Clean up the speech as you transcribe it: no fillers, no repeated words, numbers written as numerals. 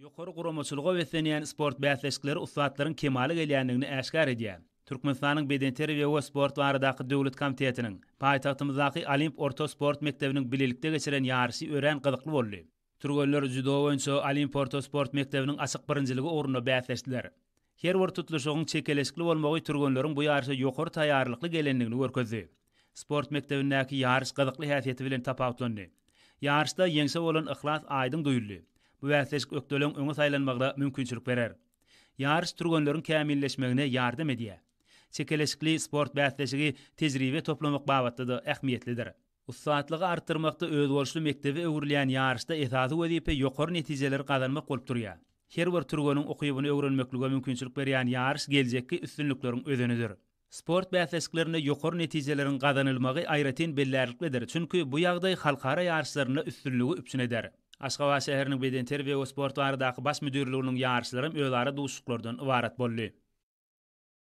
Ýokary guramaçylyga beslenýän sport bäsleşikleri ussatlaryň kemala gelýändigini äşgär edýär. Türkmenistanyň Bedenterbiýe we sport baradaky döwlet komitetiniň, paýtagtymyzdaky Olimp orta sport mekdebiniň bilelikde geçiren ýaryşy örän gyzykly boldy. Türgenler dzýudo boýunça Olimp orta sport mekdebiniň açyk birinjiligi ugrunda bäsleşdiler. Her bir tutluşygyň çekeleşikli bolmagy türgenleriň bu ýaryşa ýokary taýýarlykly gelendigini görkezdi. Sport mekdebindäki ýaryş gyzykly häsiýeti bilen tapawutlandy. Ýaryşda ýeňşe bolan yhlas aýdyň duýuldy. Bu bäsleşik ökdeleň öňe saýlanmagyna mümkinçilik berer. Ýaryş türgenleriň kämilleşmegine ýardam edýär. Çekeleşikli sport bäsleşigi tejribe toplamak babatda-da ähmiýetlidir. Ussatlygy artdyrmakda özboluşly mekdebe öwrülýän ýaryşda esasy wezipe ýokary netijeleri gazanmak bolup durýar. Her bir türgeniň ukybyny öwrenmeklige mümkinçilik berýän ýaryş geljekki üstünlikleriň özenidir. Sport bäsleşiklerinde ýokary netijeleriň gazanylmagy aýratyn bellärliklidir, çünki bu ýagdaý halkara ýaryşlarynda üstünligi üpjün eder. Aşgabat şäheriniň bedenterbiýe we sport baradaky Baş müdirliginiň ýaryşlaram özara duşuşyklardan ybarat boldy.